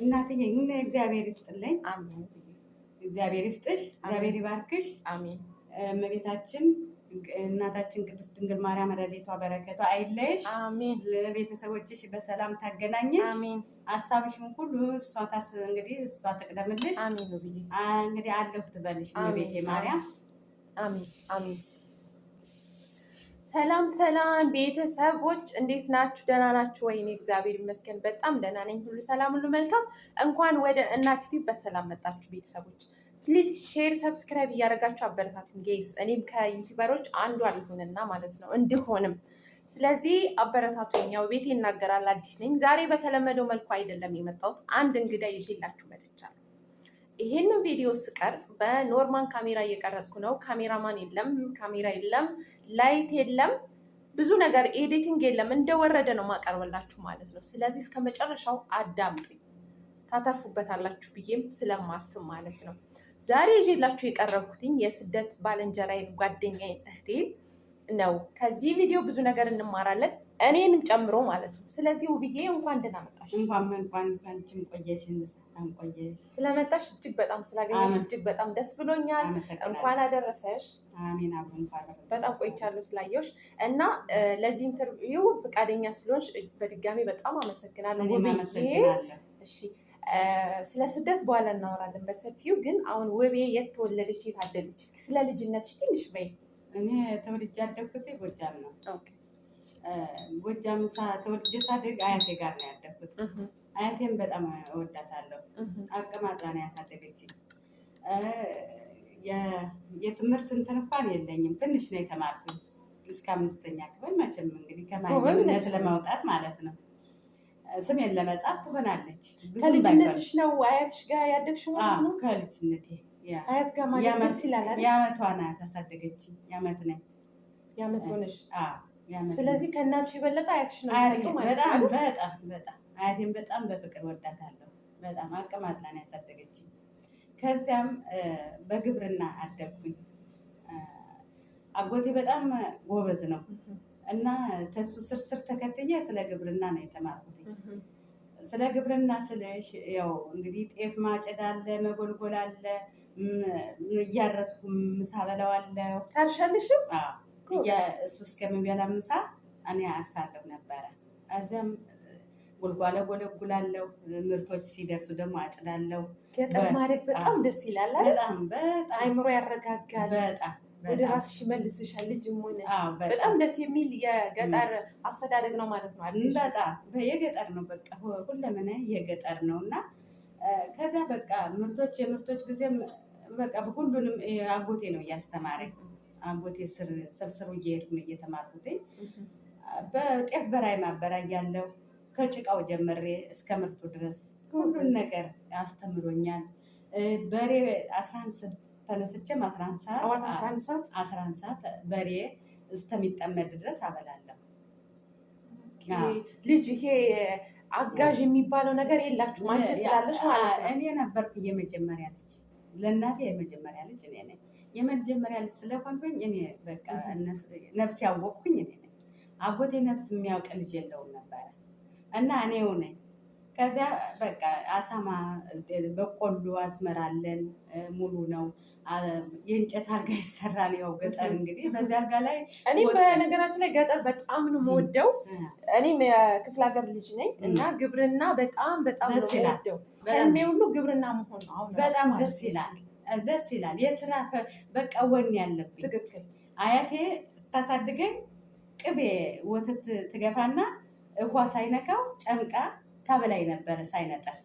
እናትዬ እግዚአብሔር ይስጥልኝ። አሜን። እግዚአብሔር ይስጥሽ፣ እግዚአብሔር ይባርክሽ። አሜን። እመቤታችን እናታችን ቅድስት ድንግል ማርያም ረድኤቷ በረከቷ አይለይሽ። አሜን። ለቤተሰቦችሽ በሰላም ታገናኝሽ። አሜን። ሀሳብሽን ሁሉ እሷ ታስ እንግዲህ እሷ ትቅደምልሽ። አሜን። ውብዬ እንግዲህ አለሁ ትበልሽ አሜን። እመቤቴ ማርያም። አሜን አሜን። ሰላም ሰላም ቤተሰቦች እንዴት ናችሁ? ደህና ናችሁ ወይ? እኔ እግዚአብሔር ይመስገን በጣም ደህና ነኝ። ሁሉ ሰላም፣ ሁሉ መልካም። እንኳን ወደ እናት ቲዩብ በሰላም መጣችሁ ቤተሰቦች። Please share፣ subscribe እያደረጋችሁ አበረታቱኝ guys። እኔም ከ YouTuber ኦች አንዷ ልሁንና ማለት ነው እንድሆንም፣ ስለዚህ አበረታቱኝ። ያው ቤቴ ይናገራል፣ አዲስ ነኝ። ዛሬ በተለመደው መልኩ አይደለም የመጣሁት። አንድ እንግዳ ይዤላችሁ መጥቻለሁ። ይሄንን ቪዲዮ ስቀርጽ በ normal ካሜራ እየቀረጽኩ ነው። ካሜራማን የለም፣ ካሜራ የለም፣ light የለም፣ ብዙ ነገር editing የለም። እንደወረደ ነው ማቀርብላችሁ ማለት ነው። ስለዚህ እስከ መጨረሻው አዳምጡኝ፣ ታተርፉበታላችሁ ብዬም ስለማስብ ማለት ነው። ዛሬ ይዤላችሁ የቀረብኩትኝ የስደት ባልንጀራዬን ጓደኛዬን እህቴን ነው። ከዚህ ቪዲዮ ብዙ ነገር እንማራለን እኔንም ጨምሮ ማለት ነው። ስለዚህ ውብዬ እንኳን ደህና መጣሽ። እንኳን እንኳን አንቺም ቆየሽን ቆየሽ። ስለመጣሽ እጅግ በጣም ስላገኘሽ አሜን። እጅግ በጣም ደስ ብሎኛል። አመሰግናለሁ። እንኳን አደረሰሽ። አሜን። አብሮ እንኳን አደረሰን። በጣም ቆይቻለሁ ስላየሁሽ እና ለዚህ interview ፈቃደኛ ስለሆንሽ በድጋሚ በጣም አመሰግናለሁ እኔም ውብዬ። አመሰግናለሁ። እሺ፣ ስለ ስደት በኋላ እናወራለን በሰፊው። ግን አሁን ውቤ የት ተወለደች፣ የት አደገች? እስኪ ስለ ልጅነትሽ ትንሽ በይ። እኔ ተወልጄ ያደግኩት ጎጃም ነው። ጎጃም ተወልጄ ሳድግ አያቴ ጋር ነው ያደግኩት። አያቴን በጣም እወዳታለሁ። አቀማጥላ ነው ያሳደገችኝ። የትምህርት እንትን እንኳን የለኝም። ትንሽ ነው የተማርኩኝ እስከ አምስተኛ ክፍል። መቼም እንግዲህ ጎበዝ ነሽ። ከማንነት ለማውጣት ማለት ነው። ስሜን ለመጻፍ ትሆናለች። ብዙም ከልጅነትሽ ነው አያትሽ ጋር ያደግሽው ማለት ባይሆን። ነው? አዎ፣ ከልጅነቴ አያት ጋር ማለት ደስ ይላል አይደል? የአመቷ ናት ያሳደገችኝ። የአመት ነኝ። የአመት ሆነሽ። አዎ፣ የአመት ነኝ። ስለዚህ ከእናትሽ የበለጠ አያትሽ ነው አያቴ የምታውቂው ማለት ነው በጣም አይደል? በጣም በጣም አያቴን በጣም በፍቅር ወዳታለሁ። በጣም አቀማጥላ ነው ያሳደገችኝ። ከዚያም በግብርና አደግኩኝ። አጎቴ በጣም ጎበዝ ነው እና ተሱ ስር ስር ተከትዬ ስለ ግብርና ነው የተማርኩት። ስለ ግብርና ስልሽ ያው እንግዲህ ጤፍ ማጨድ አለ፣ መጎልጎል አለ፣ እያረስኩ ምሳ በላዋለሁ። ታርሻለሽም? አዎ፣ እሱ እስከሚበላ ምሳ እኔ አርሳለሁ ነበረ። እዚያም ጉልጓለ ጎለጉላለሁ። ምርቶች ሲደርሱ ደግሞ አጭዳለሁ። ገጠር ማደግ በጣም ደስ ይላል አይደል? በጣም በጣም። አይምሮ ያረጋጋል። በጣም። ወደ በጣም። ራስሽ ይመልስሻል። ልጅም ሆነሽ አዎ፣ በጣም። በጣም ደስ የሚል የገጠር አስተዳደግ ነው ማለት ነው አይደል? በጣም የገጠር ነው። በቃ ሁለመና የገጠር ነው እና ከዚያ በቃ ምርቶች የምርቶች ጊዜም በቃ ሁሉንም አጎቴ ነው እያስተማረኝ። አጎቴ ስር ስሩ እየሄድኩ ነው እየተማርኩት። በጤፍ በራይ ማበራያለሁ። ከጭቃው ጀምሬ እስከ ምርቱ ድረስ ሁሉን ነገር አስተምሮኛል። በሬ 11 ሰዓት ተነስቼም 11 ሰዓት ጠዋት 11 ሰዓት? 11 ሰዓት በሬ እስከሚጠመድ ድረስ አበላለሁ። ልጅ ይሄ አጋዥ የሚባለው ነገር የላችሁም አንቺ ስላለሽ ማለት ነው። እኔ ነበርኩ የመጀመሪያ ልጅ። ለእናቴ የመጀመሪያ ልጅ እኔ ነኝ። የመጀመሪያ ልጅ ስለሆንኩኝ እኔ በቃ ነፍስ ያወቅኩኝ እኔ ነኝ። አጎቴ ነፍስ የሚያውቅ ልጅ የለውም ነበረ እና እኔው ነኝ። ከዚያ በቃ አሳማ፣ በቆሎ አዝመራ አለን፣ ሙሉ ነው። የእንጨት አልጋ ይሰራል። ያው ገጠር እንግዲህ በዚያ አልጋ ላይ እኔም ወጥተሽ በነገራችን ላይ ገጠር በጣም ነው የምወደው። እኔም የክፍለ ሀገር ልጅ ነኝ እና ግብርና በጣም በጣም ነው ደስ ይላል። የምወደው። ህልሜ ሁሉ ግብርና መሆን ነው። አሁን ራሱ በጣም ማለት ደስ ነው። ይላል። ደስ ይላል። የስራ በቃ ወኔ ያለብኝ። አያቴ ስታሳድገኝ ቅቤ ወተት ትገፋና ውሃ ሳይነካው ጨምቃ ታበላይ ነበረ ሳይነጥር።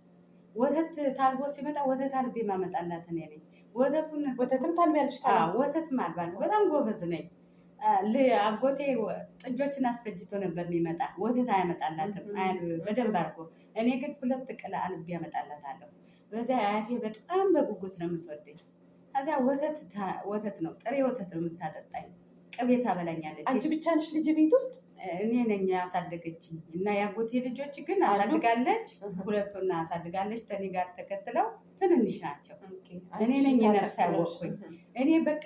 ወተት ታልቦ ሲመጣ ወተት አልቤ ማመጣላት እኔ ነኝ። ወተቱን ወተትም ታልቢያለሽ ታዲያ? አዎ፣ ወተት ማልባለሁ። በጣም ጎበዝ ነኝ። አጎቴ ጥጆችን አስፈጅቶ ነበር የሚመጣ፣ ወተት አያመጣላትም በደንብ አድርጎ። እኔ ግን ሁለት ቅል አልቤ ያመጣላታለሁ። በዚያ አያቴ በጣም በጉጉት ነው የምትወደኝ። ከዚያ ወተት ነው፣ ጥሬ ወተት ነው የምታጠጣኝ። ቅቤ ታበላኛለች። አንቺ ብቻ ነሽ ልጅ ቤት ውስጥ? እኔ ነኝ ያሳደገችኝ እና የአጎቴ ልጆች ግን አሉ? አሳድጋለች። ሁለቱን አሳድጋለች። ተኔ ጋር ተከትለው ትንንሽ ናቸው። እኔ ነኝ ነፍስ ያወቅኩኝ። እኔ በቃ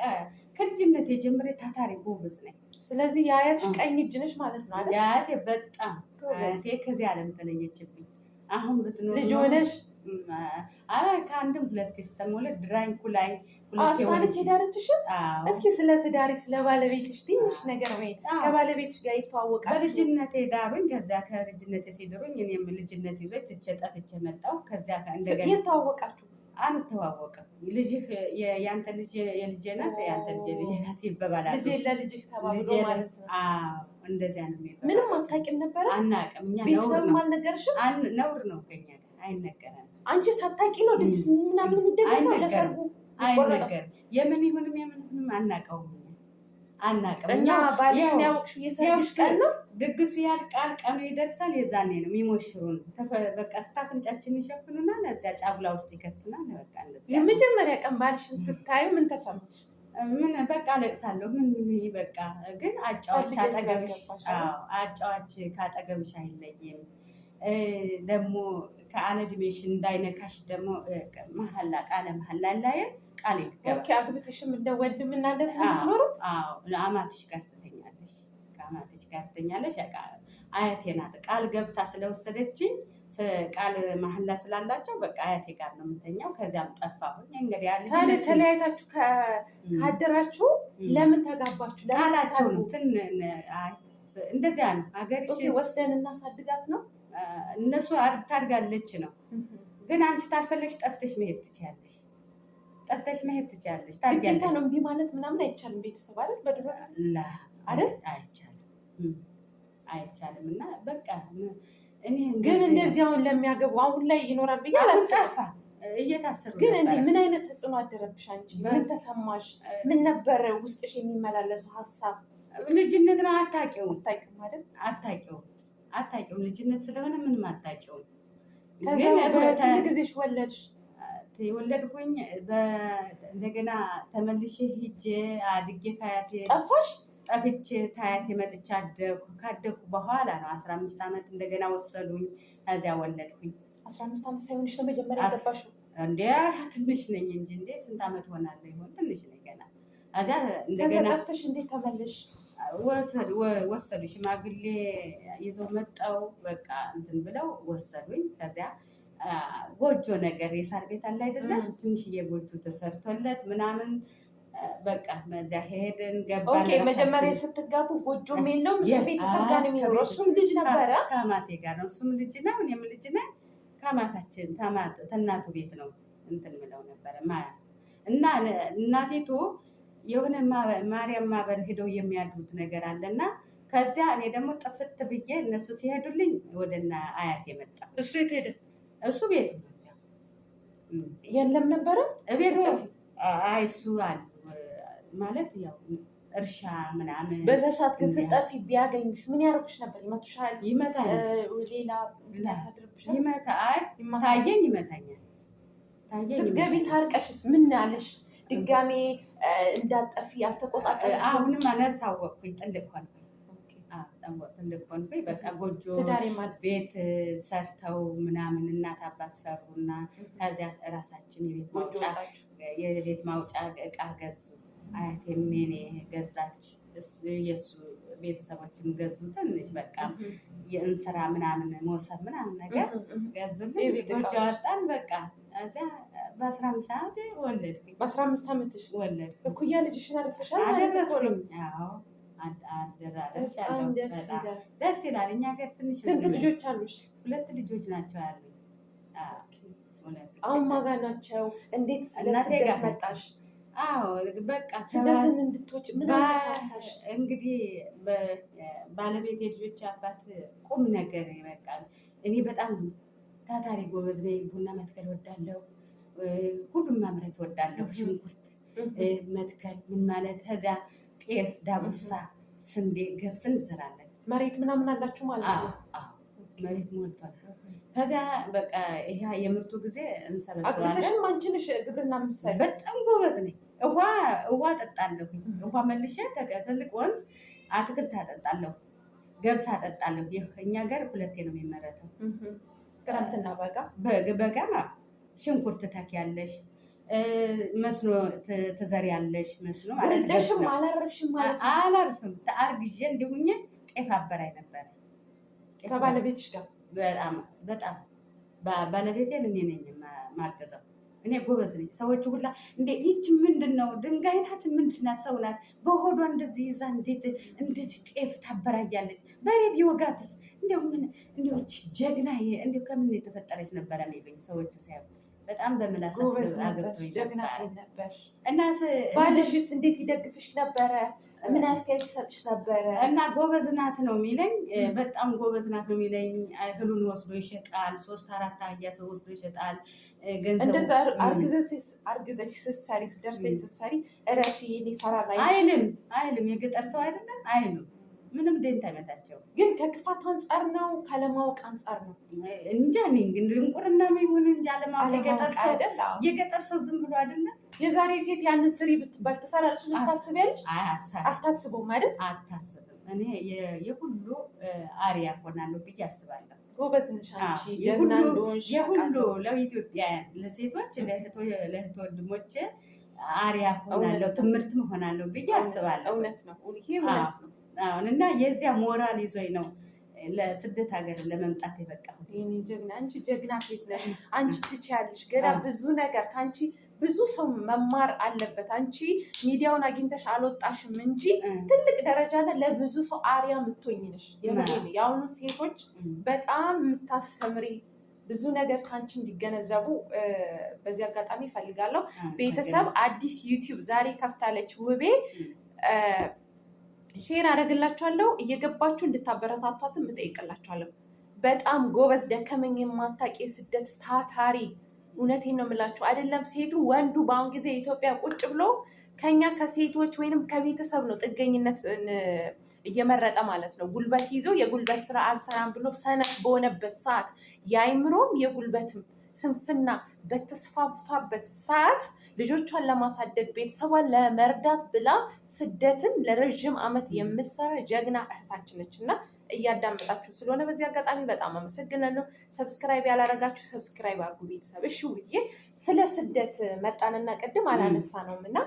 ከልጅነት የጀምሬ ታታሪ ጎበዝ ነኝ። ስለዚህ የአያትሽ ቀኝ እጅ ነሽ ማለት ነው አይደል? የአያቴ በጣም ጎበዝ። አያቴ ከዚህ ዓለም ተለየችብኝ። አሁን ብትኖር ልጅ ኖሮ ሆነሽ ኧረ ከአንድም ሁለቴ ስተመውለድ ድራኝ ኩላኝ ሁለቴ እሷ ነች ወልጄ። የዳረችሽ? አዎ። እስኪ ስለ ትዳሪ ስለ ባለቤትሽ ትንሽ ነገር ወይ። አዎ። ከባለቤትሽ ጋር ይተዋወቃችሁ? በልጅነቴ ዳሩኝ። ከዚያ ከልጅነቴ ሲድሩኝ እኔም ልጅነት ይዞኝ ትቼ ጠፍቼ መጣሁ። ከዚያ እንደገና የተዋወቃችሁ? አንተዋወቅም። ልጅህ ያንተ ልጅ የልጄ ናት፣ ያንተ ልጅ የልጄ ናት ይባባላሉ። ልጄ ለልጅህ ተባብሎ ልጄ ማለት ነው። አዎ፣ እንደዚያ ነው የሚባለው። ምንም አታውቂም ነበረ? አናውቅም። እኛ ነውር ቤተሰብም ነው አልነገርሽም? ነውር ነው፣ ከኛ ጋር አይነገረንም። አንቺ ሳታውቂ ነው ድግስ ምናምን የሚደገሰው? አይነገርም። ለሰርጉ የሚቆረጠው? አይነገርም። የምን ይሁንም የምን ይሁንም አናውቀውም። እኛ አናውቅም። እና እኛ ባልሽን ያው ያወቅሽው የሰርግሽ ያው ቀን ነው? ድግሱ ያልቃል፣ ቀኑ ይደርሳል። የዛኔ ነው የሚሞሽሩን። በቃ ስታፍንጫችን ይሸፍኑናል፣ እዚያ ጫጉላ ውስጥ ይከቱናል። በቃ እንደዚያ ነው። የመጀመሪያ ቀን ባልሽን ስታዩ ምን ተሰማሽ? ምን በቃ አለቅሳለሁ። ምን ምን በቃ ግን አጫዋች ፈልገሽ አጠገብሽ ስላልገባሽ አይደል? አዎ፣ አጫዋች ካጠገብሽ አይለይም። ደግሞ ከአለ እድሜሽ እንዳይነካሽ ደግሞ መሀላ ቃለ መሀላ ላይ ቃል ይገባል። Okay፣ አግብተሽም እንደ ወንድምና እንደ እህት ነው የምትኖሩት? አዎ፣ አማትሽ ጋር ትተኛለሽ፣ ከአማትሽ ጋር ትተኛለሽ። በቃ አያቴ ናት ቃል ገብታ ስለወሰደችኝ ቃል መሀላ ስላላቸው በቃ አያቴ ጋር ነው የምተኛው። ከዚያም ጠፋሁኝ። እንግዲህ ያ ታዲያ ልጅነት ተለያይታችሁ ካደራችሁ ለምን ተጋባችሁ? ለምን ቃላቸው ነው ስታርጉ? ትን አይ እንደዚያ ነው ሀገርሽ። Okay፣ ወስደን እናሳድጋት ነው። እነሱ ታድጋለች ነው። ግን አንቺ ታልፈለግሽ ጠፍተሽ መሄድ ትችያለሽ። ጠፍተሽ መሄድ ትችያለሽ። ግዴታ ታድጊያለሽ። ነው እምቢ ማለት ምናምን አይቻልም። ቤተሰብ አይደል? በድሮ ጊዜ ላ አይደል? አይቻልም፣ አይቻልም። እና በቃ እኔ ግን እንደዚህ እንደዚህ አሁን ለሚያገቡ አሁን ላይ ይኖራል ብዬ አሁን አላስብም። ጠፋ፣ እየታሰሩ ግን እንዴ ነበረ። ምን አይነት ተጽዕኖ አደረብሽ አንቺ? ምን ተሰማሽ? ምን ነበረ ውስጥሽ የሚመላለሰው ሀሳብ? ልጅነት ነው፣ አታውቂውም። አታውቂውም አይደል? አታውቂውም፣ አታውቂውም። ልጅነት ስለሆነ ምንም አታውቂውም። ከዛ ግን በስንት ጊዜሽ ወለድሽ? የወለድኩኝ እንደገና ተመልሼ ሂጄ አድጌ ካያቴ ጠፋሽ? ጠፍቼ ታያቴ መጥቼ አደኩ። ካደኩ በኋላ ነው 15 ዓመት እንደገና ወሰዱኝ። ከዚያ ወለድኩኝ። 15 ዓመት ሳይሆንሽ ነው መጀመሪያ የገባሽው? እንዴ ትንሽ ነኝ እንጂ እንዴ ስንት ዓመት ሆናለሁ ይሆን? ትንሽ ነኝ ገና። ከዚያ ከዛ እንደገና ጠፍተሽ እንዴት ተመለስሽ? ወሰዱ ሽማግሌ ይዘው መጠው በቃ እንትን ብለው ወሰዱኝ። ከዚያ ጎጆ ነገር የሳር ቤት አለ አይደለ? ትንሽዬ ጎጆ ተሰርቶለት ምናምን በቃ በዚያ ሄድን ገባን። Okay፣ መጀመሪያ ስትጋቡ ጎጆም የለውም፣ እሱ ቤተሰብ ጋር ነው የሚኖረው። እሱም ልጅ ነበረ። ከአማቴ ጋር ነው። እሱም ልጅ ነው፣ እኔም ልጅ ነኝ። ከአማታችን ከእናቱ ቤት ነው እንትን ምለው ነበረ እና እናቴቱ የሆነ ማርያም ማበር ሄደው የሚያድሩት ነገር አለና ከዚያ እኔ ደግሞ ጥፍት ብዬ እነሱ ሲሄዱልኝ ወደ አያቴ መጣ። እሱ የት ሄደ? እሱ ቤቱ ነው። የለም ነበረ ቤቱ። አይ እሱ አለ ማለት ያው እርሻ ምናምን። በዛ ሰዓት ግን ስትጠፊ ቢያገኙሽ ምን ያደርጉሽ ነበር? ይመቱሻል? ይመታል። ሌላ ያሳድርብሻል? ይመታ አይ ታየኝ ይመታኛል። ታየኝ ስትገቢ ታርቀሽስ ምን አለሽ? ድጋሜ እንዳትጠፊ አልተቆጣጠረሽ? አሁንማ ነፍስ አወቅኩኝ። ጥልቅ ሆንኩኝ። ትልቅ ሆንኩኝ። በቃ ጎጆ ቤት ሰርተው ምናምን እናት አባት ሰሩና ከዚያ እራሳችን የቤት ማውጫ እቃ ገዙ። አያቴም የኔ ገዛች፣ የእሱ ቤተሰቦችም ገዙ። ትንሽ በቃ የእንስራ ምናምን ሞሰብ ምናምን ነገር ገዙልኝ። ጎጆ አወጣን። በቃ እዚያ በ15 ዓመቴ ወለድኩኝ። በ15 ዓመትሽ ወለድኩኝ። እኩያ ልጅሽን አደረሰሻል ማለት አደረስኩኝ። አዎ ደስ ይላል። እኛ ሀገር ትንሽ ስንት ልጆች አሉሽ? ሁለት ልጆች ናቸው ያሉኝ። አሁን ማን ጋር ናቸው? እንዴት ለስደት መጣሽ? አዎ በቃ ስደትን እንድትወጪ ምን አነሳሳሽ? እንግዲህ ባለቤት የልጆች አባት ቁም ነገር በቃ እኔ በጣም ታታሪ ጎበዝ ነኝ። ቡና መትከል ወዳለሁ፣ ሁሉም ማምረት ወዳለሁ። ሽንኩርት መትከል ምን ማለት ከዚያ ጤፍ፣ ዳጉሳ፣ ስንዴ፣ ገብስ እንዘራለን። መሬት ምናምን አላችሁ ማለት ነው? መሬት ሞልቷል። ከዚያ በቃ ይሄ የምርቱ ጊዜ እንሰበስባለን። አግብተሽም አንቺ ነሽ ግብርና የምትሰሪው? በጣም ጎበዝ ነኝ። ውሃ አጠጣለሁ። ውሃ መልሼ ትልቅ ወንዝ አትክልት አጠጣለሁ፣ ገብስ አጠጣለሁ። እኛ ጋር ሁለቴ ነው የሚመረተው፣ ክረምትና በጋ። በጋ ሽንኩርት ተኪያለሽ፣ መስኖ ትዘሪያለሽ። መስኖ ማለት ወልደሽም አላረፍሽም ማለት ነው? አላርፍም። አርግዤ እንዲሁኜ ጤፍ አበራይ ነበረ ከባለቤትሽ ጋር? በጣም በጣም ባለቤቴን እኔ ነኝ ማገዘው። እኔ ጎበዝ ነኝ። ሰዎቹ ሁላ እንዴ ይች ምንድን ነው ድንጋይ ናት ምንድን ናት ሰው ናት በሆዷ እንደዚህ ይዛ እንዴት እንደዚህ ጤፍ ታበራያለች? በሬ ቢወጋትስ እንዲያው ምን እንዲያው ይች ጀግና እንዲያው ከምን የተፈጠረች ነበረ የሚሉኝ ሰዎቹ ሲያዩ በጣም በምላስ ጎበዝ ነበርሽ፣ አገብቶኝ ጀግና ነበረ። ሴት ነበርሽ። እና ባልሽስ እንዴት ይደግፍሽ ነበረ? ምን አስተያየት ይሰጥሽ ነበረ? እና ጎበዝ ናት ነው የሚለኝ። በጣም ጎበዝ ናት ነው የሚለኝ። እህሉን ወስዶ ይሸጣል። ሶስት አራት አህያ ሰው ወስዶ ይሸጣል። ገንዘቡ እንደዛ አርግዘሽ ስትሰሪ ደርሰሽ ስትሰሪ እረፊ እኔ እሰራለሁ አይልሽ? አይልም አይልም። የገጠር ሰው አይደለም አይልም። ምንም ደንታ አይመታቸው። ግን ከክፋት አንጻር ነው ካለማወቅ አንጻር ነው? እንጃ እኔ ግን ድንቁርና ይሁን እንጂ አለማወቅ የገጠር አለማወቅ ሰው አይደል? አዎ። የገጠር ሰው ዝም ብሎ አይደለም። የዛሬ ሴት ያንን ስሪ ብትባል ትሰራለች ብለሽ ታስቢያለሽ? አይ አሰራ አታስበውም አይደል? አታስብም። እኔ የሁሉ አርያ ሆናለሁ ብዬ አስባለሁ። ጎበዝ ነሽ አንቺ፣ አዎ፣ ጀግና እንደሆንሽ የሁሉ አውቃለሁ። ለኢትዮጵያውያን ለሴቶች ለእህት ወንድሞቼ አርያ ሆናለሁ፣ እውነት ነው። ትምህርትም ሆናለሁ ብዬ አስባለሁ። እውነት ነው። ይሄ እውነት ነው። አሁን እና የዚያ ሞራል ይዞኝ ነው ለስደት ሀገር ለመምጣት የበቃሁት። የኔ ጀግና፣ አንቺ ጀግና ሴት ነሽ። አንቺ ትችያለሽ። ገና ብዙ ነገር ከአንቺ ብዙ ሰው መማር አለበት። አንቺ ሚዲያውን አግኝተሽ አልወጣሽም እንጂ ትልቅ ደረጃ ላይ ለብዙ ሰው አርያ የምትሆኝ ነሽ። የምሬን ነው። የአሁኑ ሴቶች በጣም የምታስተምሪ፣ ብዙ ነገር ከአንቺ እንዲገነዘቡ በዚህ አጋጣሚ እፈልጋለሁ። ቤተሰብ፣ አዲስ YouTube ዛሬ ከፍታለች ውቤ፣ share አደርግላችኋለሁ። እየገባችሁ እንድታበረታቷትም እጠይቅላችኋለሁ። በጣም ጎበዝ፣ ደከመኝ የማታውቅ የስደት ታታሪ። እውነቴን ነው የምላችሁ። አይደለም ሴቱ ወንዱ በአሁን ጊዜ ኢትዮጵያ ቁጭ ብሎ ከኛ ከሴቶች ወይንም ከቤተሰብ ነው ጥገኝነት እየመረጠ ማለት ነው። ጉልበት ይዞ የጉልበት ስራ አልሰራም ብሎ ሰነፍ በሆነበት ሰዓት፣ የአይምሮም የጉልበትም ስንፍና በተስፋፋበት ሰዓት፣ ልጆቿን ለማሳደግ ቤተሰቧን ለመርዳት ብላ ስደትን ለረዥም ዓመት የምትሰራ ጀግና እህታችን ነች እና እያዳመጣችሁ ስለሆነ በዚህ አጋጣሚ በጣም አመሰግናለሁ። Subscribe ያላረጋችሁ subscribe አድርጉ ቤተሰብ። እሺ ውዬ፣ ስለ ስደት መጣንና ቅድም አላነሳነውም እና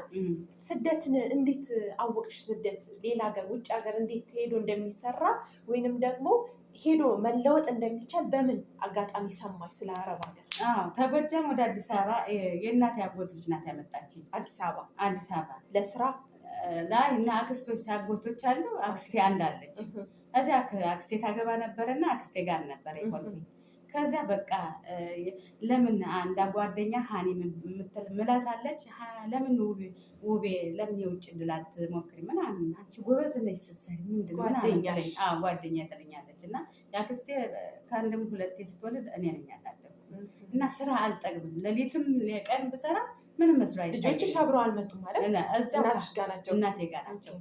ስደትን እንዴት አወቅሽ? ስደት ሌላ ሀገር ውጭ ሀገር እንዴት ሄዶ እንደሚሰራ ወይንም ደግሞ ሄዶ መለወጥ እንደሚቻል በምን አጋጣሚ ሰማሽ? ስለ አረብ ሀገር። አዎ፣ ከጎጃም ወደ አዲስ አበባ የእናቴ አጎት ልጅ ናት ያመጣችኝ። አዲስ አበባ? አዲስ አበባ። ለስራ? ላይ እና አክስቶች አጎቶች አሉ። አክስቴ አንድ አለች። እዚያ አክስቴ ታገባ ነበረና አክስቴ ጋር ነበረ የሆንኩኝ። ከዚያ በቃ ለምን አንድ ጓደኛ ሀኒ የምትል ምላት አለች። ለምን ውቤ ለምን የውጭ እድል አትሞክሪ ምናምን፣ አንቺ ጎበዝ ነሽ ስትሰሪ ምንድን ነው ምናምን ጓደኛሽ? ትለኝ። አዎ፣ ጓደኛ ትለኛለች። እና የአክስቴ ከአንድም ሁለቴ ስትወልድ እኔ ነኝ ያሳደግኩት። እና ስራ አልጠግብም። ሌሊትም ቀን ብሰራ ምንም መስሎ ልጆችሽ አይታየኝም። አብረው አልመጡም ማለት? እና እዚያው እናትሽ ጋር ናቸው? እናቴ ጋር ናቸው።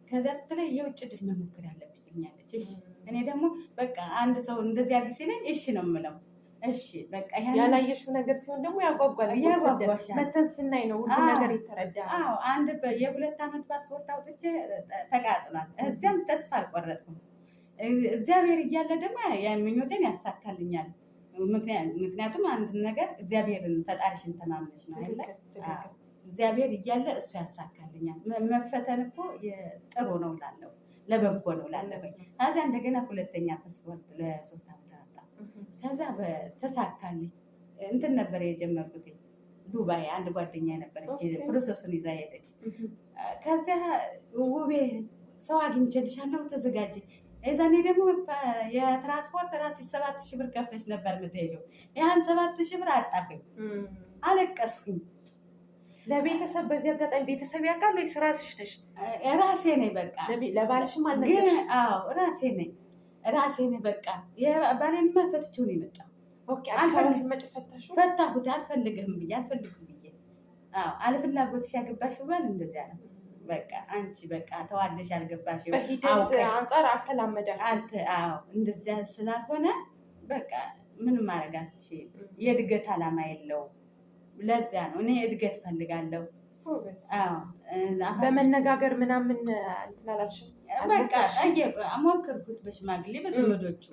ከዚያ ስትለኝ የውጭ እድል መሞከር ያለብሽ ትለኛለች። እሺ፣ እኔ ደግሞ በቃ አንድ ሰው እንደዚህ አድርጊ ሲለኝ እሺ ነው የምለው። እሺ በቃ ያንን ያላየሽው ነገር ሲሆን ደግሞ ያጓጓል። ያጓጓሻል። መተን ስናይ ነው ሁሉ ነገር የተረዳ። አዎ፣ አንድ የ2 ዓመት ፓስፖርት አውጥቼ ተቃጥሏል። እዚያም ተስፋ አልቆረጥኩም። እግዚአብሔር እያለ ደግሞ ምኞቴን ያሳካልኛል። ምክንያቱም አንድ ነገር እግዚአብሔርን ፈጣሪሽን ተማምነሽ ነው አይደለ? ትክክል ትክክል። እግዚአብሔር እያለ እሱ ያሳካልኛል። መፈተን እኮ ጥሩ ነው እላለሁ፣ ለበጎ ነው እላለሁ። ከዚያ እንደገና ሁለተኛ ፓስፖርት ለ3 ዓመት አወጣ። ከዛ ተሳካልኝ። እንትን ነበር የጀመርኩት ዱባይ አንድ ጓደኛ ነበረች፣ process ኡን ይዛ ሄደች። ከዚያ ውቤ ሰው አግኝቼልሻለሁ ተዘጋጅ። የዛኔ ደግሞ የትራንስፖርት ራስሽ 7,000 ብር ከፍለሽ ነበር የምትሄጂው። ያን 7,000 ብር አጣሁኝ፣ አለቀስኩኝ። ለቤተሰብ በዚህ አጋጣሚ ቤተሰብ ያውቃል ወይስ ራስሽ ነሽ? ራሴ ነኝ በቃ። ለባልሽም ግን አልነገርሽም? አዎ፣ ራሴ ነኝ ራሴ ነኝ በቃ። ባሌንማ ፈትቼው ነው የመጣው። Okay፣ አዲስ አበባ ስትመጪ ፈታሽው? ፈታሁት። አልፈልግህም ብዬ አልፈልግም ብዬ። አዎ፣ አለፍላጎትሽ ያገባሽው ባል እንደዚያ ነው። በቃ አንቺ በቃ ተዋደሽ ያልገባሽው በሂደት አውቀሽ አንጻር አልተላመዳችሁም። አልተ አዎ፣ እንደዚያ ስላልሆነ በቃ ምንም ማድረግ አትችይም። የእድገት ዓላማ የለውም። ለዚያ ነው እኔ እድገት ፈልጋለሁ። ጎበዝ። አዎ በመነጋገር ምናምን እንትን አላልሽም? በቃ ጠየቁ፣ ሞከርኩት በሽማግሌ በዘመዶቹ።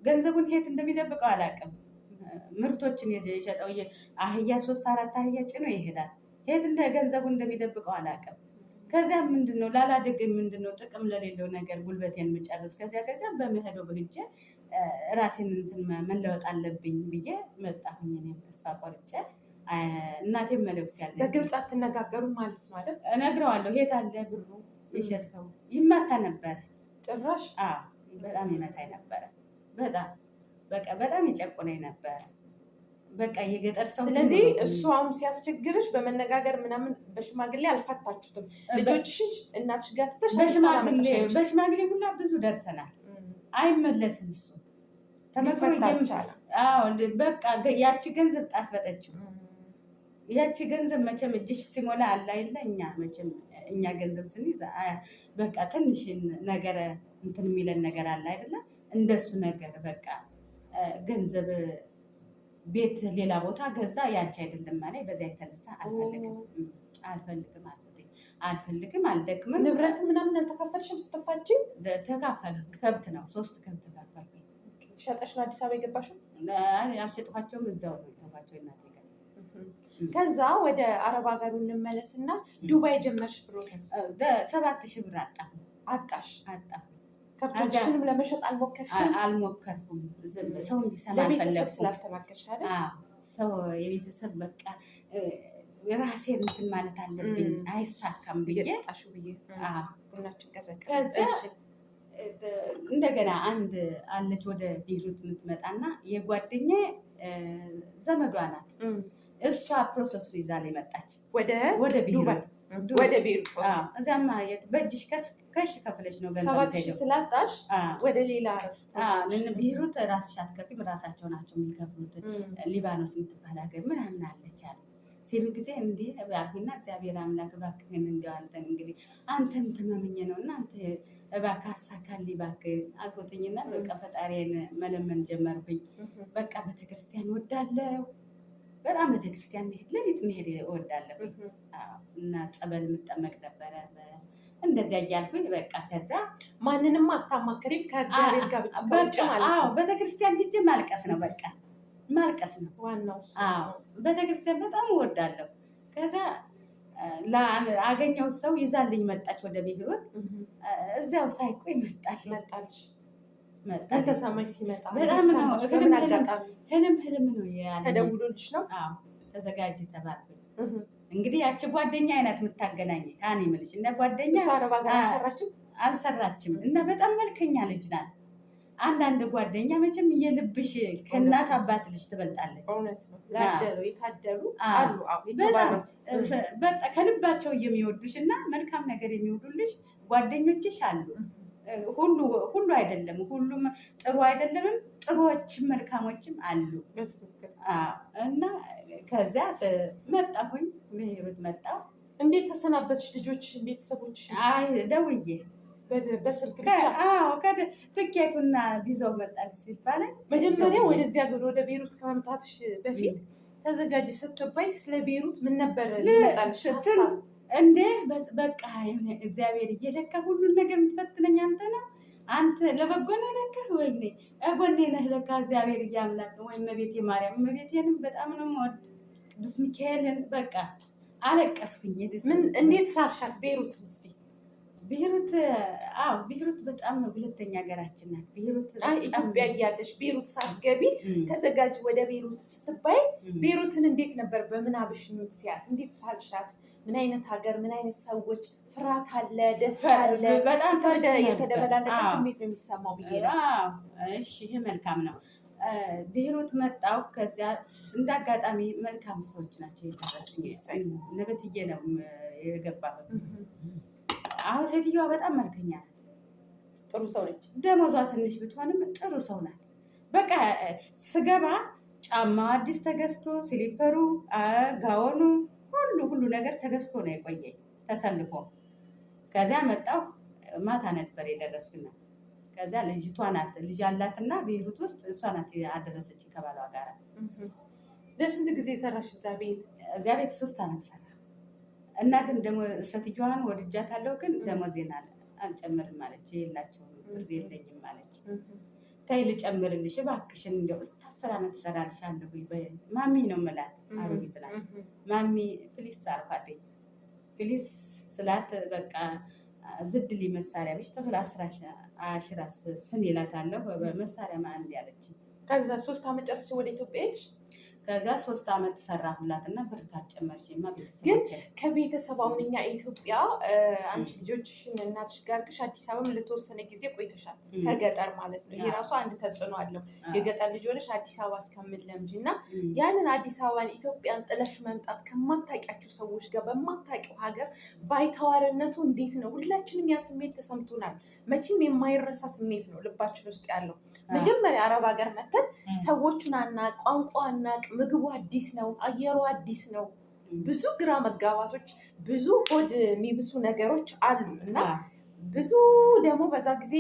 ገንዘቡን የት እንደሚደብቀው አላውቅም። ምርቶችን የሸጠው አህያ ሶስት አራት አህያ ጭኖ ይሄዳል። የት እንደ ገንዘቡን እንደሚደብቀው አላውቅም። ከዚያ ምንድን ነው ላላድግ ምንድን ነው ጥቅም ለሌለው ነገር ጉልበቴን የምጨርስ? ከዚያ በመሄደው በህጄ ራሴን እንትን መለወጥ አለብኝ ብዬ መጣሁኝ። እኔም ተስፋ ቆርጬ እናቴም መለኩስ ያለች በግልጽ አትነጋገሩም ማለት ነው አይደል? እነግረዋለሁ። የት አለ ብሩ የሸጥከው? ይማታ ነበረ ጭራሽ። አዎ በጣም ይመታኝ ነበረ። በጣም በቃ በጣም ይጨቁነኝ ነበረ። በቃ የገጠር ሰው ስለዚህ እሱ አሁን ሲያስቸግርሽ በመነጋገር ምናምን በሽማግሌ አልፈታችሁትም። ልጆችሽን እናትሽ ጋር ትተሽ በሽማግሌ ሁላ ብዙ ደርሰናል። አይመለስም እሱ ተመክሮ። በቃ ያቺ ገንዘብ ጣፈጠችው። ያቺ ገንዘብ መቼም እጅሽ ሲሞላ አለ አይደለ? እኛ መቼም እኛ ገንዘብ ስንይዝ በቃ ትንሽ ነገር እንትን የሚለን ነገር አለ አይደለ? እንደሱ ነገር በቃ ገንዘብ ቤት ሌላ ቦታ ገዛ፣ ያንቺ አይደለም ማለት። በዚያ የተነሳ አልፈልግም አልፈልግም አልኩት። አልፈልግም፣ አልደክምም። ንብረት ምናምን አልተካፈልሽም ስትፋቺ? ተካፈል፣ ከብት ነው፣ ሶስት ከብት ተካፈልኩኝ። ሸጠሽ ነው አዲስ አበባ የገባሽው? አልሸጥኳቸውም፣ እዛው ነው የተውኳቸው እናቴ ጋር። ከዛ ወደ አረብ ሀገሩ እንመለስና ዱባይ ጀመርሽ process? 7,000 ብር አጣሁ። አጣሽ? አጣሁ። ከብቶችሽንም ለመሸጥ አልሞከርሽም? አልሞከርኩም። ሰው እንዲሰማ ለቤተሰብ አልፈለኩም። ስላልተናገርሽ አይደል? አዎ፣ ሰው የቤተሰብ በቃ ራሴን እንትን ማለት አለብኝ፣ አይሳካም ብዬ። እየጠጣሽው ብዬ አዎ። ቡናችን ቀዘቀዘ። ከዚያ እንደገና አንድ አለች ወደ ቤይሩት የምትመጣና የጓደኛዬ ዘመዷ ናት። እሷ process ኡን ይዛ ላይ መጣች። ወደ ወደ ዱባይ? ቤይሩት። ወደ ቤይሩት። አዎ፣ እዚያማ የት በእጅሽ cash ከፍለሽ ነው ገንዘብ 7,000 የምትሄጂው። ስላጣሽ ወደ ሌላ አረብ አዎ፣ ቤይሩት ራስሽ አትከፊም፣ ራሳቸው ናቸው የሚከፍሉት። ሊባኖስ የምትባል ሀገር ምናምን አለች አሉ ሲሉ ጊዜ እንዲህ አልኩና እግዚአብሔር አምላክ እባክህን እንዲያው አንተን እንግዲህ አንተን ተማምኜ ነው እና አንተ እባክህ አሳካልኝ እባክህ አልኩትኝና በቃ ፈጣሪን መለመን ጀመርኩኝ። በቃ ቤተክርስቲያን እወዳለሁ፣ በጣም ቤተክርስቲያን መሄድ፣ ሌሊት መሄድ እወዳለሁ። አዎ፣ እና ጸበል የምጠመቅ ነበረ እንደዚያ እያልኩኝ በቃ ከዛ ማንንም አታማክሪም ከእግዚአብሔር ጋር ብቻ ከውጭ በቃ ማለት አዎ ነው። ቤተክርስቲያን ሂጅ ማልቀስ ነው፣ በቃ ማልቀስ ነው። ዋናው እሱ አዎ ነው። ቤተክርስቲያን በጣም እወዳለሁ። ከዛ አገኘው ሰው ይዛልኝ መጣች ወደ ቤይሩት። እዚያው ሳይቆይ መጣልኝ። መጣልሽ? ምን መጣልኝ። ተሰማሽ ሲመጣ? በጣም ነው። ተሰማሽ? ህልም በምን ህልም አጋጣሚ? ህልም ህልም ነው ያለኝ። ተደውሎልሽ ነው? አዎ፣ ተዘጋጅ ተባልኩኝ። እንግዲህ ያቺ ጓደኛ አይነት የምታገናኝ እኔ የምልሽ እና ጓደኛ እሷ አረብ ሀገር አልሰራችም? አልሰራችም እና በጣም መልከኛ ልጅ ናት። አንዳንድ ጓደኛ መቼም የልብሽ ከእናት አባት ልጅ ትበልጣለች። እውነት ነው። ላደሉ የታደሉ አሉ። አዎ በጣም የተባረኩ። በጣም ከልባቸው የሚወዱሽ እና መልካም ነገር የሚወዱልሽ ጓደኞችሽ አሉ። ሁሉ ሁሉ አይደለም፣ ሁሉም ጥሩ አይደለምም። ጥሩዎችም መልካሞችም አሉ። በትክክል። አዎ፣ እና ከዚያ መጣሁኝ፣ ቤይሩት መጣሁ። እንዴት ተሰናበትሽ? ልጆችሽን፣ ቤተሰቦችሽን? አይ ደውዬ በስልክ ብቻ? አዎ፣ ትኬቱና ቪዛው መጣልሽ ሲባል መጀመሪያ ወደዚህ ሀገር ወደ ቤይሩት ከመምጣትሽ በፊት ተዘጋጅ ስትባይ ስለ ቤይሩት ምን ነበር ሊመጣልሽ ሀሳብ? እንዴ በቃ የሆነ እግዚአብሔር እየለካ ሁሉን ነገር የምትፈትነኝ አንተ ነው። አንተ ለበጎ ነው ለካ፣ ወይኔ ጎኔ ነህ ለካ እግዚአብሔር እያምላክ ወይ እመቤቴ ማርያም፣ እመቤቴንም በጣም ነው የምወድ፣ ቅዱስ ሚካኤልን በቃ አለቀስኩኝ። ምን እንዴት ሳልሻት ቤይሩትን እስኪ? ቤይሩት፣ አዎ ቤይሩት በጣም ሁለተኛ ሀገራችን ናት። ቤይሩት አይ ኢትዮጵያ እያለሽ ቤይሩት ሳትገቢ ተዘጋጅ ወደ ቤይሩት ስትባይ ቤይሩትን እንዴት ነበር በምናብሽ የምትስያት? እንዴት ሳልሻት? ምን አይነት ሀገር፣ ምን አይነት ሰዎች? ፍርሃት አለ፣ ደስታ አለ፣ በጣም ፈርቼ ነበር። የተደበላለቀ ስሜት ነው የሚሰማው ብዬ ነው። አዎ፣ እሺ ይሄ መልካም ነው። ቤይሩት መጣሁ። ከዚያ እንደ አጋጣሚ መልካም ሰዎች ናቸው የደረሱኝ። ንብትዬ ነው የገባሁት። አሁን ሴትዮዋ በጣም መልከኛ ናት። ጥሩ ሰው ነች። ደሞዟ ትንሽ ብትሆንም ጥሩ ሰው ናት። በቃ ስገባ ጫማው አዲስ ተገዝቶ፣ slipper ኡ፣ ጋወኑ፣ ሁሉ ሁሉ ነገር ተገዝቶ ነው የቆየኝ ተሰልፎ። ከዚያ መጣሁ። ማታ ነበር የደረስኩና ከዚያ ልጅቷ ናት፣ ልጅ አላትና ቤይሩት ውስጥ እሷ ናት ያደረሰች ከባሏ ጋር። ለስንት ጊዜ ሰራሽ እዛ ቤት? እዚያ ቤት 3 ዓመት ሰራ እና ግን ደግሞ ሴትዮዋን ወድጃታለሁ፣ ግን ደሞዜን አልጨምርም አለች። የላቸውም፣ ብር የለኝም አለች። ተይ ልጨምርልሽ እባክሽን፣ እንደው እስከ 10 ዓመት እሰራልሻለሁ። ማሚ ነው የምላት፣ አሮጊት ናት። ማሚ please አልኳትኝ። Please ስላት በቃ ዝድሊ መሳሪያ ብሽተፍል አሽራ ስን ይላታለሁ መሳሪያ ማንድ ያለችኝ። ከዛ 3 ዓመት ጨርሰሽ ወደ ኢትዮጵያ ሄድሽ? ከዚያ 3 ዓመት ሰራሁላትና ብር ካልጨመርሽማ ግን ቤተሰቦቼ ከቤተሰብ አሁን እኛ ኢትዮጵያ አንቺ ልጆችሽን እናትሽ ጋር ግሽ አዲስ አበባም ለተወሰነ ጊዜ ቆይተሻል፣ ከገጠር ማለት ነው። ይሄ ራሱ አንድ ተጽዕኖ አለው። የገጠር ልጅ ሆነሽ አዲስ አበባ እስከምንለምጂ እና ያንን አዲስ አበባን ኢትዮጵያን ጥለሽ መምጣት ከማታውቂያቸው ሰዎች ጋር በማታውቂው ሀገር ባይተዋርነቱ እንዴት ነው? ሁላችንም ያ ስሜት ተሰምቶናል። መቼም የማይረሳ ስሜት ነው ልባችን ውስጥ ያለው። መጀመሪያ አረብ ሀገር መተን ሰዎቹን አናቅ፣ ቋንቋ አናቅ፣ ምግቡ አዲስ ነው፣ አየሩ አዲስ ነው። ብዙ ግራ መጋባቶች፣ ብዙ ሆድ የሚብሱ ነገሮች አሉ እና ብዙ ደግሞ በዛ ጊዜ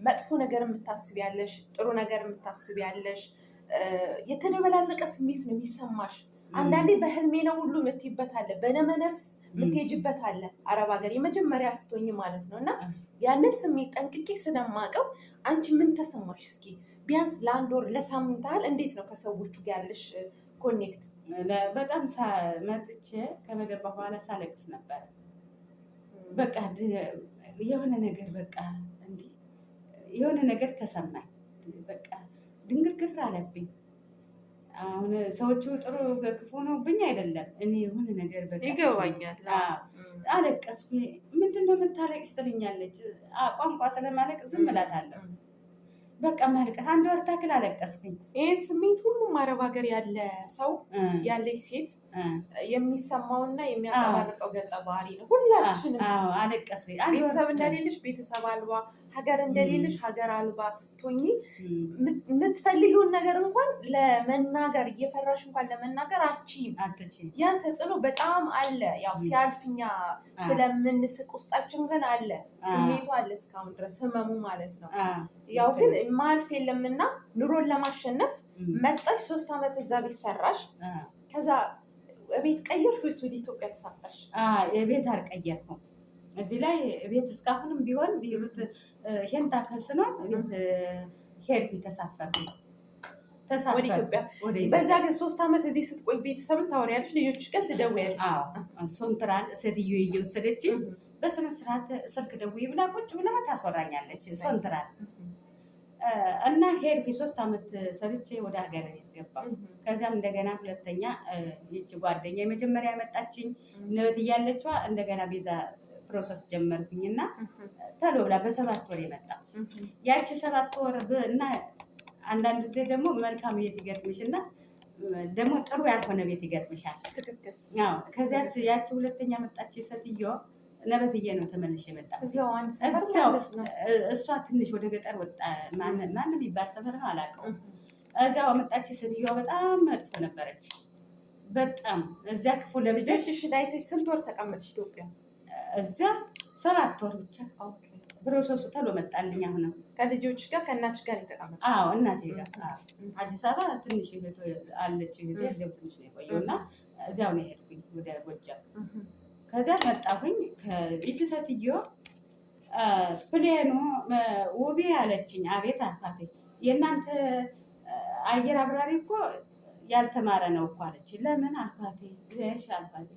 መጥፎ ነገር የምታስቢያለሽ፣ ጥሩ ነገር የምታስቢያለሽ፣ የተደበላለቀ ስሜት ነው የሚሰማሽ። አንዳንዴ በህልሜ ነው ሁሉ የምትይበት አለ፣ በደመነፍስ የምትሄጂበት አለ። አረብ ሀገር የመጀመሪያ ስትሆኝ ማለት ነው። እና ያንን ስሜት ጠንቅቄ ስለማውቀው አንቺ ምን ተሰማሽ? እስኪ ቢያንስ ለአንድ ወር ለሳምንት ያህል እንዴት ነው ከሰዎቹ ጋር ያለሽ connect? በጣም መጥቼ ከበገባ በኋላ ሳለቅስ ነበረ። በቃ የሆነ ነገር በቃ እንዲህ የሆነ ነገር ተሰማኝ። በቃ ድንግርግር አለብኝ። አሁን ሰዎቹ ጥሩ ክፉ ሆነውብኝ አይደለም። እኔ የሆነ ነገር በቃ ይገባኛል። አለቀስኩ። ምንድን ነው የምታለቅሽ ትለኛለች። ቋንቋ ስለማለቅ ዝም እላታለሁ። በቃ ማልቀስ አንድ ወር ታክል አለቀስኩኝ። ይህ ስሜት ሁሉም አረብ ሀገር ያለ ሰው ያለች ሴት የሚሰማውና የሚያንጸባርቀው ገጸ ባህሪ ነው። ሁላችንም አለቀስኩኝ። ቤተሰብ እንደሌለሽ ቤተሰብ አልባ፣ ሀገር እንደሌለሽ ሀገር አልባ ስትሆኚ የምትፈልጊውን ነገር እንኳን ለመናገር እየፈራሽ እንኳን ለመናገር አትችይም። ያን ተጽዕኖ በጣም አለ። ያው ሲያልፍኛ ስለምንስቅ ውስጣችን ግን አለ፣ ስሜቱ አለ እስካሁን ድረስ ህመሙ ማለት ነው። ያው ግን ማልፍ የለምና ኑሮን ለማሸነፍ መጣሽ። 3 ዓመት እዛ ቤት ሰራሽ። ከዛ ቤት ቀየርሽ ወይስ ወደ ኢትዮጵያ ተሳፈርሽ? ቤት አልቀየርኩም። እዚህ ላይ ቤት እስካሁንም ቢሆን ቢሩት ይሄን ታከልስ ነው ቤት ሄድኩኝ፣ ተሳፈርኩኝ ወደ ኢትዮጵያ። በዛ ግን 3 ዓመት እዚህ ስትቆይ ቤተሰብን ታወሪያለሽ፣ ልጆችሽ ጋር ትደውያለሽ? ሶንትራል ሴትዮ እየወሰደችኝ በስነ ስርዓት ስልክ ደውይ ብላ ቁጭ ብላ ታስወራኛለች። ሶንትራል እና ሄድኩኝ። 3 ዓመት ሰርቼ ወደ ሀገር ገባሁ። ከዚያም እንደገና ሁለተኛ ይቺ ጓደኛ የመጀመሪያ ያመጣችኝ ንበት እያለችዋ እንደገና ቤዛ process ጀመርኩኝ እና ተሎ ብላ በ7 ወር የመጣ ያቺ 7 ወር እና አንዳንድ ጊዜ ደግሞ መልካም ቤት ይገጥምሽ እና ደግሞ ጥሩ ያልሆነ ቤት ይገጥምሻል። አዎ። ከዚያች ያቺ ሁለተኛ መጣች ሴትዮ ነበትዬ ነው ተመልሼ የመጣ እዛው። እሷ ትንሽ ወደ ገጠር ወጣ፣ ማንም የሚባል ሰፈር ነው አላውቀውም። እዚያው መጣች ሴትዮዋ በጣም መጥፎ ነበረች። በጣም እዚያ ክፉ ለምደሽ ልጆችሽን አይተሽ ስንት ወር ተቀመጥሽ ኢትዮጵያ? እዚያ 7 ወር ብቻ process ኡ ተሎ መጣልኝ። አሁንም ከልጆች ጋር ከእናትሽ ጋር የተቀመጥሽ? አዎ እናቴ ጋር። አዲስ አበባ ትንሽ እህት አለች፣ እህቴ እዚያው ትንሽ ነው የቆየው እና እዚያው ነው የሄድኩኝ ወደ ጎጃም። ከዚያ መጣሁኝ። ይቺ ሴትዮ plane ኑ ውቤ አለችኝ። አቤት አልኳት። የእናንተ አየር አብራሪ እኮ ያልተማረ ነው እኮ አለች። ለምን አልኳት። እሺ አልኳት።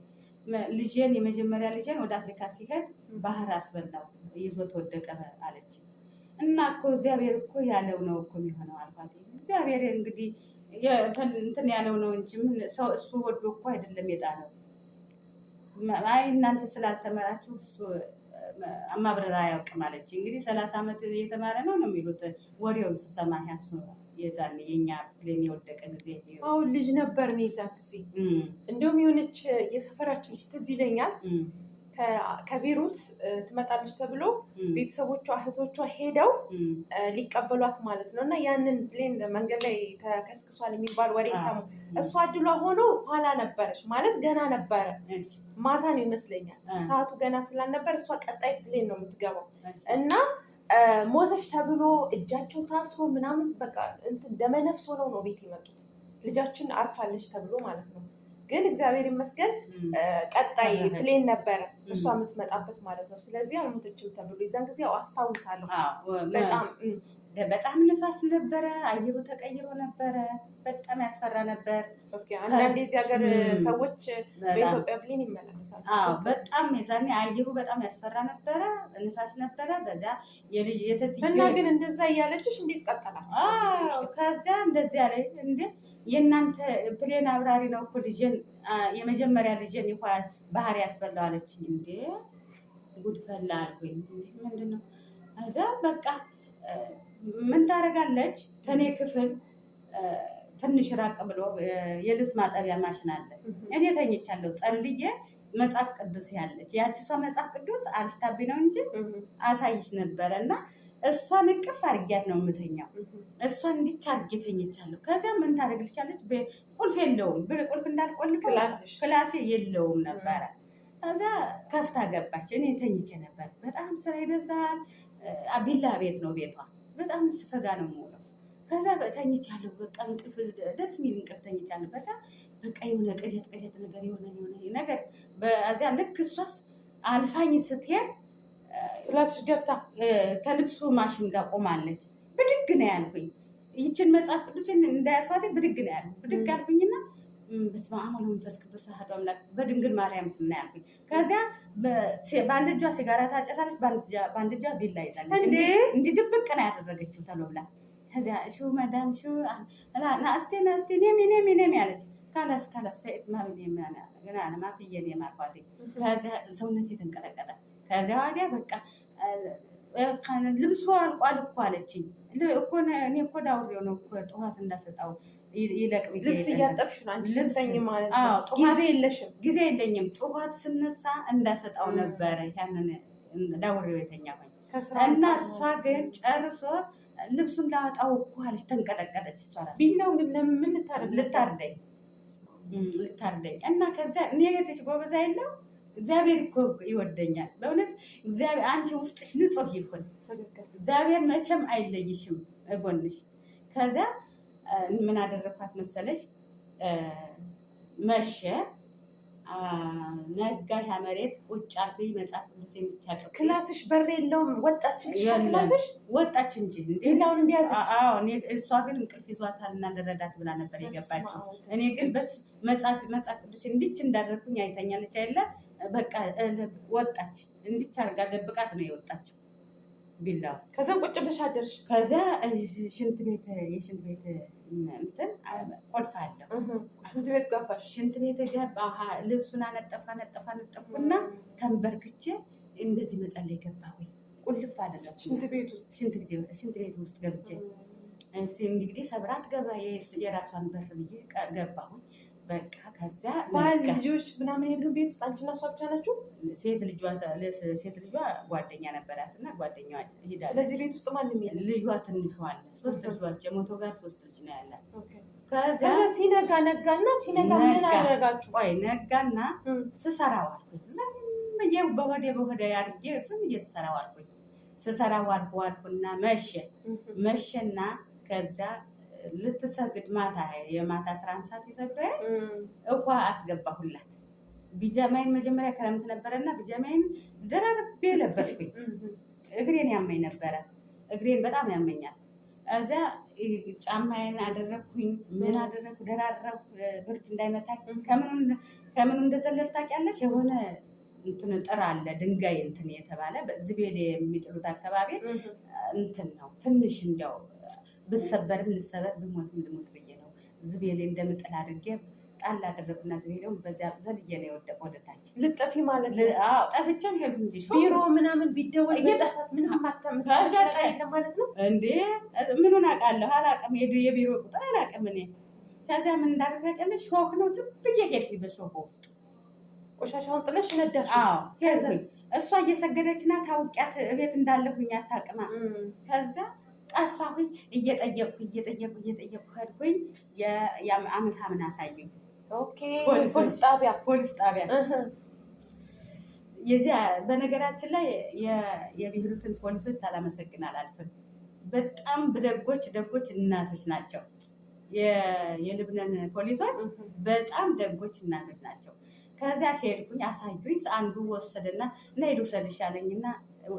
ልጄን የመጀመሪያ ልጄን ወደ አፍሪካ ሲሄድ ባህር አስበላው ይዞት ወደቀ አለች። እና እኮ እግዚአብሔር እኮ ያለው ነው እኮ የሚሆነው አልኳት። እግዚአብሔር እንግዲህ እንትን ያለው ነው እንጂ ምን ሰው እሱ ወዶ እኮ አይደለም የጣለው። አይ እናንተ ስላልተመራችሁ እሱ ማብረር አያውቅም አለች። እንግዲህ 30 ዓመት የተማረ ነው ነው የሚሉት ወሬውን ስሰማ ያሱ የዛን የኛ plane የወደቀ ጊዜ አሁን ልጅ ነበር እኔ የዛ ጊዜ። እንዲሁም የሆነች የሰፈራችን ልጅ ትዝ ይለኛል። ከቤሩት ትመጣለች ተብሎ ቤተሰቦቿ እህቶቿ ሄደው ሊቀበሏት ማለት ነው። እና ያንን plane መንገድ ላይ ተከስክሷል የሚባል ወሬ ሰሙ። እሷ እድሏ ሆኖ ኋላ ነበረች ማለት ገና ነበረ፣ ማታ ነው ይመስለኛል ሰዓቱ ገና ስላልነበር እሷ ቀጣይ plane ነው የምትገባው እና ሞተች ተብሎ እጃቸው ታስሮ ምናምን በቃ እንትን ደመነፍስ ሆነው ነው ቤት የመጡት። ልጃችን አርፋለች ተብሎ ማለት ነው። ግን እግዚአብሔር ይመስገን ቀጣይ plane ነበረ እሷ የምትመጣበት ማለት ነው። ስለዚህ አልሞተችም ተብሎ የዛን ጊዜ አስታውሳለሁ በጣም። በጣም ንፋስ ነበረ። አየሩ ተቀይሮ ነበረ። በጣም ያስፈራ ነበር። አንዳንዴ እዚህ ሀገር ሰዎች በኢትዮጵያ plane ይመላለሳሉ። አዎ በጣም የዛኔ አየሩ በጣም ያስፈራ ነበረ። ንፋስ ነበረ። በዚያ የልጅ የሴትዮ እና ግን እንደዛ እያለችሽ እንዴት ቀጠላችሁ? አዎ ከዚያ እንደዚያ ላይ እንዴ የእናንተ plane አብራሪ ነው እኮ ልጄን የመጀመሪያ ልጄን ይኳ ባህር ያስበላው አለችኝ። እንዴ ጉድ ፈላ አልኩኝ። ምንድን ነው እዛ በቃ ምን ታደርጋለች? ከኔ ክፍል ትንሽ ራቅ ብሎ የልብስ ማጠቢያ ማሽን አለ። እኔ ተኝቻለሁ ጸልዬ መጽሐፍ ቅዱስ ያለች ያቺ እሷ መጽሐፍ ቅዱስ አልሽታብኝ ነው እንጂ አሳይሽ ነበረ እና እሷን እቅፍ አድርጊያት ነው የምተኛው። እሷን እንዲች አድርጌ ተኝቻለሁ። ከዚያ ምን ታደርግልሻለች? ቁልፍ የለውም፣ ቁልፍ እንዳልቆልፍ ክላሴ የለውም ነበረ። ከዚያ ከፍታ ገባች። እኔ ተኝቼ ነበር። በጣም ስራ ይበዛል። ቢላ ቤት ነው ቤቷ። በጣም ስፈጋ ነው የምውለው። ከዛ ተኝቻለሁ። በቃ እንቅልፍ ደስ የሚል እንቅልፍ ተኝቻለሁ። በዛ በቃ የሆነ ቅዠት ቅዠት ነገር የሆነ የሆነ ነገር በዚያ ልክ እሷስ አልፋኝ ስትሄድ ክላስሽ ገብታ ከልብሱ ማሽን ጋር ቆማለች። ብድግ ነው ያልኩኝ። ይችን መጽሐፍ ቅዱስን እንዳያስዋት ብድግ ነው ያልኩኝ። ብድግ አልኩኝና በስመ አብ ወወልድ ወመንፈስ ቅዱስ አሐዱ አምላክ በድንግል ማርያም ስም ነው ያልኩኝ። ከዚያ በአንድ እጇ ሲጋራ ታጨሳለች፣ በአንድ እጇ ቢላ ይዛለች። እንዲህ ድብቅ ነው ያደረገችው ተሎ ብላ። ከዚያ شو مدام شو ናስቴ ናስቴ ኔሚ ኔሚ ኔሚ አለች። خلاص خلاص ፈኢት ማፍየን የማልኳት። ከዚያ ሰውነት የተንቀጠቀጠ። ከዚያ ወዲያ በቃ ልብሱ አልቋል እኮ አለችኝ። እኮ እኔ እኮ ዳውሬው ነው እኮ ጠዋት እንዳሰጣው ይለቅ ልብስ እያጠብሽ ነው አንቺ ስትተኝ ማለት ነው። ጊዜ የለሽም። ጊዜ የለኝም። ጠዋት ስነሳ እንዳሰጣው ነበረ ያንን ዳውሬው የተኛሁኝ እና እሷ ግን ጨርሶ ልብሱን ላወጣው እኮ አለች። ተንቀጠቀጠች። እሷ እራሱ ቢላው ግን ለምን ልታርደኝ ልታርደኝ እና ከዚያ እኔ ቤትሽ ጎበዝ አይደለም እግዚአብሔር እኮ ይወደኛል። በእውነት እግዚአብሔር አንቺ ውስጥሽ ንጹሕ ይሁን። እግዚአብሔር መቼም አይለይሽም እጎንሽ። ከዚያ ምን አደረኳት መሰለሽ? መሸ፣ ነጋ። ያ መሬት ቁጭ አልኩኝ። መጽሐፍ ቅዱስ የሚቻቀ ክላስሽ በር የለውም። ወጣች ክላስሽ ወጣች እንጂ ቢላውን እንዲያዘች። አዎ እሷ ግን እንቅልፍ ይዟታል እና ልረዳት ብላ ነበር የገባችው። እኔ ግን በስ መጽሐፍ ቅዱስ እንዲች እንዳደረኩኝ አይታኛለች አይደለ? በቃ ወጣች። እንዲች አድርጋ ደብቃት ነው የወጣችው ቢላው። ከዛ ቁጭ ብለሽ አደርሽ። ከዚያ ሽንት ቤት የሽንት ቤት እንትን ቁልፍ አለው። ሽንት ቤት ገባሽ። ሽንት ቤት ገባ። ልብሱን አነጠፍ አነጠፍ አነጠፍኩና ተንበርክቼ እንደዚህ መጸለይ ገባሁኝ። ቁልፍ አደረኩ። ሽንት ቤት ውስጥ ሽንት ቤት ውስጥ ገብቼ እስቲ እንግዲህ ሰብራት ገባ የራሷን በር ብዬ ገባሁኝ። በቃ ከዚያ ባል ልጆች ምናምን የሉም ቤት ውስጥ አንቺና እሷ ብቻ ናችሁ? ሴት ልጇ ጓደኛ ነበራት እና ጓደኛዋ ሄዳለች። ስለዚህ ቤት ውስጥ ማንም የለም። ልጇ ትንሿ አለ። ሶስት ልጆች የሞቶ ጋር ሶስት ልጅ ነው ያላት። ከዛ ሲነጋ ነጋና ሲነጋ ምን አደረጋችሁ? ቆይ ነጋና ስሰራ ዋልኩኝ። ዝም ብዬ በሆዴ በሆዴ አድርጌ ዝም ብዬ ስሰራ ዋልኩኝ። ስሰራ ዋልኩ ዋልኩና መሸ መሸና ከዛ ልትሰግድ ማታ የማታ 11 ሰዓት ይሰግዱ እኳ አስገባሁላት። ቢጃማይን መጀመሪያ ክረምት ነበረና ቢጃማይን ደራርቤ ለበስኩኝ። እግሬን ያመኝ ነበረ። እግሬን በጣም ያመኛል። እዚያ ጫማዬን አደረግኩኝ። ምን አደረግኩ? ደራረብኩ፣ ብርድ እንዳይመታኝ። ከምኑ እንደዘለል ታውቂያለሽ? የሆነ እንትን ጥር አለ ድንጋይ እንትን የተባለ ዝቤሌ የሚጥሉት አካባቢ እንትን ነው ትንሽ እንዲያው ብሰበርም ልሰበር ብሞትም ልሞት ብዬ ነው ዝቤሌ እንደምጥል አድርጌ ጣል አደረጉና ዝቤሌውን በዚያ ዘልዬ ነው የወደቀ ወደታች። ልጠፊ ማለት ነው። አዎ ጠፍቼም ሄድኩ እንጂ ቢሮ ምናምን ቢደወል ምንም ማለት ነው እንዴ? ምኑን አውቃለሁ? አላውቅም። የቢሮ ቁጥር አላውቅም እኔ። ከዚያ ምን እንዳደረግ ታውቂያለሽ? ሾህ ነው ዝም ብዬ ሄድኩኝ በሾህ ውስጥ ቆሻሻውን ጥለሽ ነዳሽ። አዎ ሄድኩኝ። እሷ እየሰገደች ናት፣ አውቂያት እቤት እንዳለሁኝ አታውቅማ። ከዛ ጠፋሁኝ። እየጠየቅኩ እየጠየቅኩ እየጠየቅኩ ሄድኩኝ። የአመት ምን አሳዩኝ። ፖሊስ ጣቢያ ፖሊስ ጣቢያ የዚያ በነገራችን ላይ የቢሩትን ፖሊሶች ሳላመሰግን አላልፍም። በጣም ደጎች ደጎች እናቶች ናቸው። የልብነን ፖሊሶች በጣም ደጎች እናቶች ናቸው። ከዚያ ሄድኩኝ፣ አሳዩኝ። አንዱ ወሰደና እና ሄዱ ውሰድሽ አለኝና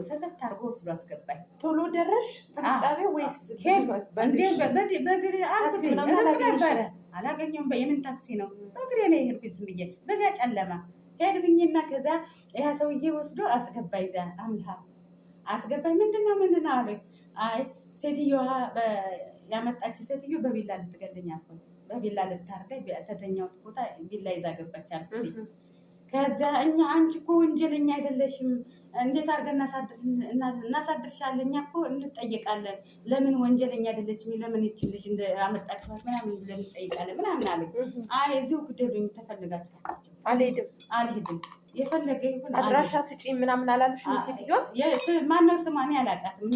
ሰተት አድርጎ ወስዶ አስገባኝ። ቶሎ ደረሽ ፖሊስ ጣቢያ ወይስ በእግሬ ሩቅ ነበረ? አላገኘሁም። የምን ታክሲ ነው? በእግሬ ነው የሄድኩት ዝም ብዬ በዚያ ጨለማ ሄድኩኝና ከዛ ያ ሰውዬ ወስዶ አስገባኝ። እዚያ አምልሃ አስገባኝ። ምንድነው ምንድነው አለኝ። አይ ሴትዮዋ ያመጣችው ሴትዮ በቢላ ልትገለኝ አልኩኝ። በቢላ ልታርደኝ ተተኛሁት ቦታ ቢላ ይዛ ገባች አልኩኝ። ከዛ እኛ አንቺ እኮ ወንጀለኛ አይደለሽም፣ እንዴት አድርገን እናሳድርሻለን? እኛ እኮ እንጠየቃለን። ለምን ወንጀለኛ አይደለችም? ለምን ይችን ልጅ አመጣችኋት? ምናምን ብለን እንጠይቃለን ምናምን አለኝ። አይ እዚሁ ግደሉኝ ተፈልጋችሁ። አልሄድም አልሄድም፣ የፈለገ ይሁን። አድራሻ ስጪ ምናምን አላሉሽም? ሴትዮዋ ማነው ስሟ? እኔ አላውቃትም።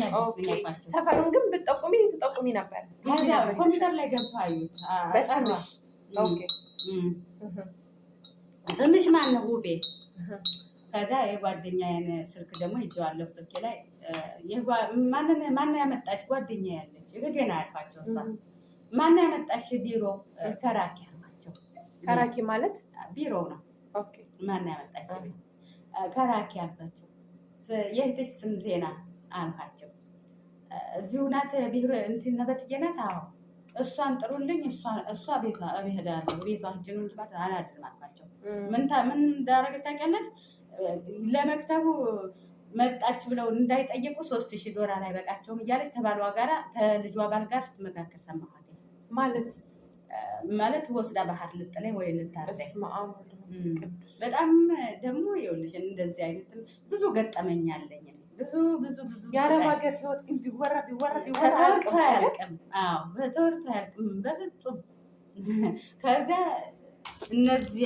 ሰፈሩን ግን ብትጠቁሚ ትጠቁሚ ነበር። ኮምፒውተር ላይ ገብተው አዩት። በስምሽ okay። ስምሽ ማን ነው? ውቤ። ከዛ የጓደኛዬን ስልክ ደግሞ ይዤዋለሁ ስልኬ ላይ። ማነው ያመጣሽ? ጓደኛ ያለች እህቴ ነው ያልኳቸው። እሷ ማነው ያመጣሽ ቢሮ? ከራኪ አልኳቸው። ከራኪ ማለት ቢሮ ነው። ማነው ያመጣሽ ከራኪ አልኳቸው። የእህትሽ ስም ዜና አልኳቸው። እዚሁ ናት ቢሮ እንትን ነበትዬ ናት። አዎ እሷን ጥሩልኝ፣ እሷ ቤቷ እሄዳለሁ፣ ቤቷ ሂጅ ነው እንጂ አላድርም አልኳቸው። ምን እንዳደረገች ታውቂያለሽ? ለመክተቡ መጣች ብለው እንዳይጠየቁ $3000 አይበቃቸውም እያለች ተባሏ ጋራ ተልጇ ባል ጋር ስትመካከል ሰማኋት። ማለት ማለት ወስዳ ባህር ልጥለኝ ወይ ልታርደኝ። በጣም ደግሞ ይኸውልሽ እንደዚህ አይነትም ብዙ ገጠመኝ አለኝ። ብዙ ብዙ ብዙ የአረብ ሀገር ህይወት ግን ቢወራ ቢወራ ቢወራ ተወርቶ አያልቅም። አዎ ተወርቶ አያልቅም በፍጹም። ከዚያ እነዚህ